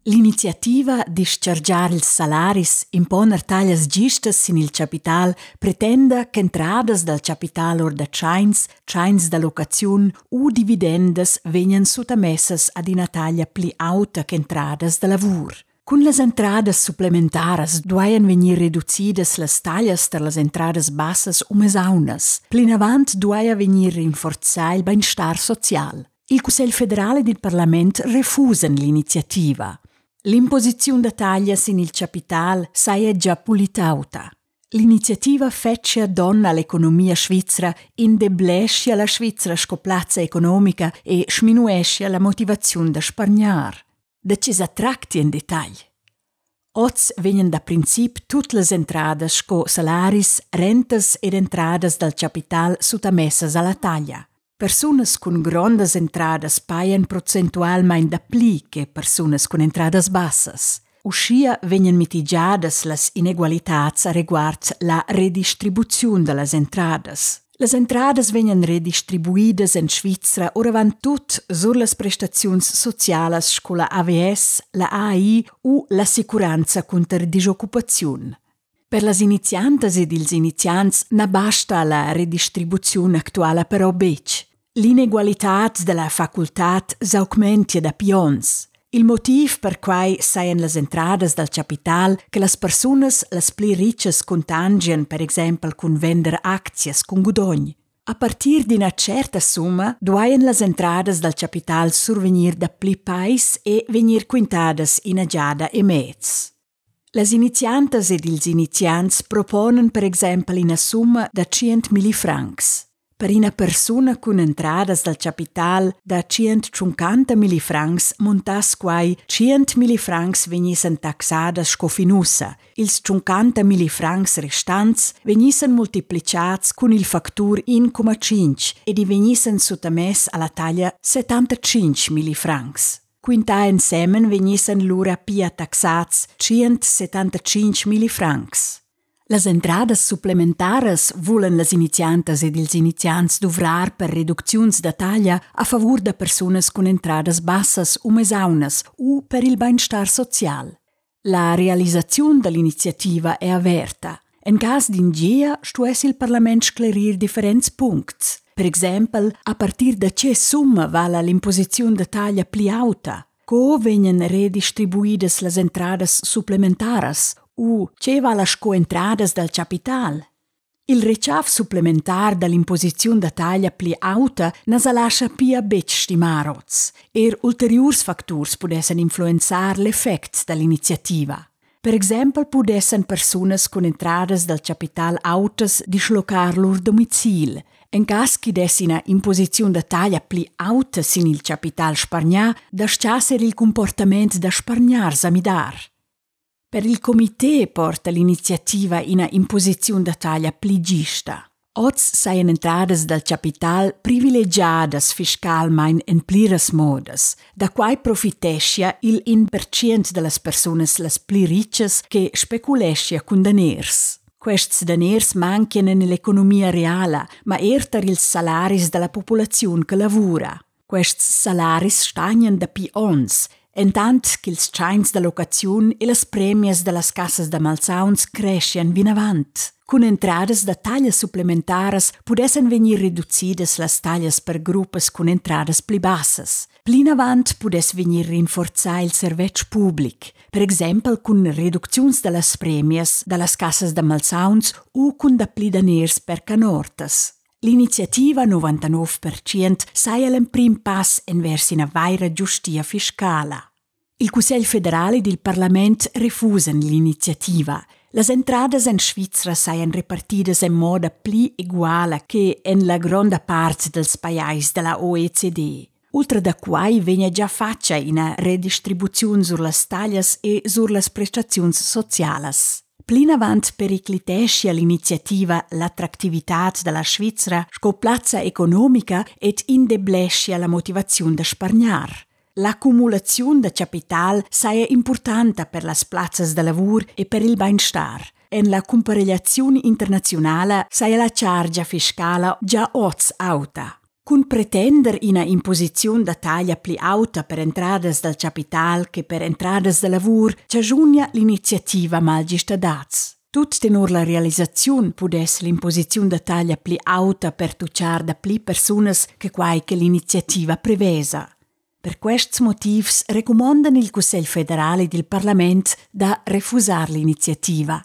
L'iniziativa distgargiar ils salaris, imponer taglias gistas sin il chapital pretenda ch'entradas dal chapital or da tschains, tschains da locaziun u dividendas vegnan suttamessas ad ina taglia pli auta ch'entradas da lavur. Cun las entradas supplementaras duajan vegnir reducidas las taglias tar las entradas bassas u mesaunas. Plinavant duaja vegnir rinforzà il bainstar social. Il Cussegl federal ed il parlament refusan l'iniziativa. L'imposiziun da taglia sin il chapital saja gia pulit auta. L'iniziativa fetschia donn all'economia svizra, indebleschia la Svizra sco plazza economica e sminueschia la motivaziun da spargnar. Da tge sa tracti en detagl? Oz vegnan da princip tut las entradas sco salaris, rentas ed entradas dal chapital suttamessas a la taglia. Persunas cun grondas entradas pajan procentualmain dapli che persunas cun entradas bassas. Uschia vegnan mitigiadas las inegualitads areguard la redistribuziun da las entradas. Las entradas vegnan redistribuidas en Svizra oravant tut sur las prestaziuns socialas sco la AVS, la AI u l'assicuranza cunter disoccupaziun. Per las iniziantas ed ils iniziants na basta la redistribuziun actuala però betg. L'inegualitad da la facultad s'augmentia dapi onns. Il motiv per quai sajan las entradas dal chapital che las persunas las pli ritgas cuntangian per exempel cun vender aczias cun gudogn. A partir d'ina tscherta summa duajan las entradas dal chapital survegnir dapli pais e vegnir quintadas ina giada e mez. Las iniziantas ed ils iniziants proponan per exempel ina summa da 100 francs. Per ina persuna cun entradas dal chapital da 150 francs muntass quai 100 francs vegnissan taxadas sco fin ussa. Ils 50 francs restants vegnissan multiplicads cun il factur 1,5 ed i vegnissan suttamess a la taglia 75 francs. Quintà ensemen vegnissan lura pia taxads 175 francs. Las entradas supplementaras vulan las iniziantas ed ils iniziants duvrar per reducziuns da taglia a favur da persunas cun entradas bassas u mesaunas u per il bainstar social. La realisaziun dall'iniziativa è averta. En cas d'in gea stuess il parlament sclerir differents puncts. Per exempel, a partir da tge summa vala l'imposiziun da taglia pli auta? Co vegnan redistribuidas las entradas supplementaras? U tge vala sco entradas dal chapital? Il rechav supplementar da l'imposiziun da taglia pli auta na sa lascha pia betg stimar oz. Er ulteriurs facturs pudessan influenzar l'effect da l'iniziativa. Per exempel pudessan persunas cun entradas dal chapital autas dischlocar lur domicil. En cas ch'i dess ina imposiziun da taglia pli auta sin il chapital spargnà, dastgass er il cumportament da spargnar sa midar. Per il comité porta l'iniziativa ina imposiziun da taglia pli gista. Oz sajan entradas dal chapital privilegiadas fiscalmain en pliras modas. Da quai profiteschia il 1% da las persunas las pli ritgas che speculeschia cun daners. Quests daners manchian en l'economia reala, ma er tar ils salaris da la populaziun che lavura. Quests salaris stagnan dapi onns, entant ch'ils tschains da locaziun e las premias da las cassas da malsauns creschian vinavant. Cun entradas da taglias supplementaras pudessan vegnir reducidas las taglias per gruppas cun entradas pli bassas. Plinavant pudess vegnir rinforzà il servetsch public, per exempel cun reducziuns da las premias da las cassas da malsauns u cun dapli daners per canortas. L'iniziativa 99% saja l'emprim pass envers ina vaira giustia fiscala. Il Cussegl federal ed il parlament refusan l'iniziativa. Las entradas en Svizra sajan repartidas en moda pli eguala che en la gronda part dals pajais da la OECD. Ultra da quai vegnia gia fatga ina redistribuziun sur las taglias e sur las prestaziuns socialas. Plinavant pericliteschia l'iniziativa l'attractivitad da la Svizra sco plazza economica ed indebleschia la motivaziun da spargnar. L'accumulaziun da chapital saja impurtanta per las plazzas da lavur e per il bainstar. En la cumparegliaziun internaziunala saja la chargia fiscala gia oz auta. Cun pretender ina imposiziun da taglia pli auta per entradas dal chapital che per entradas da lavur chaschunia l'iniziativa malgistadads. Tut tenor la realisaziun pudess l'imposiziun da taglia pli auta pertuccar dapli persunas che quai che l'iniziativa prevesa. Per quests motivs recumondan il Cussegl federal ed il parlament da refusar l'iniziativa.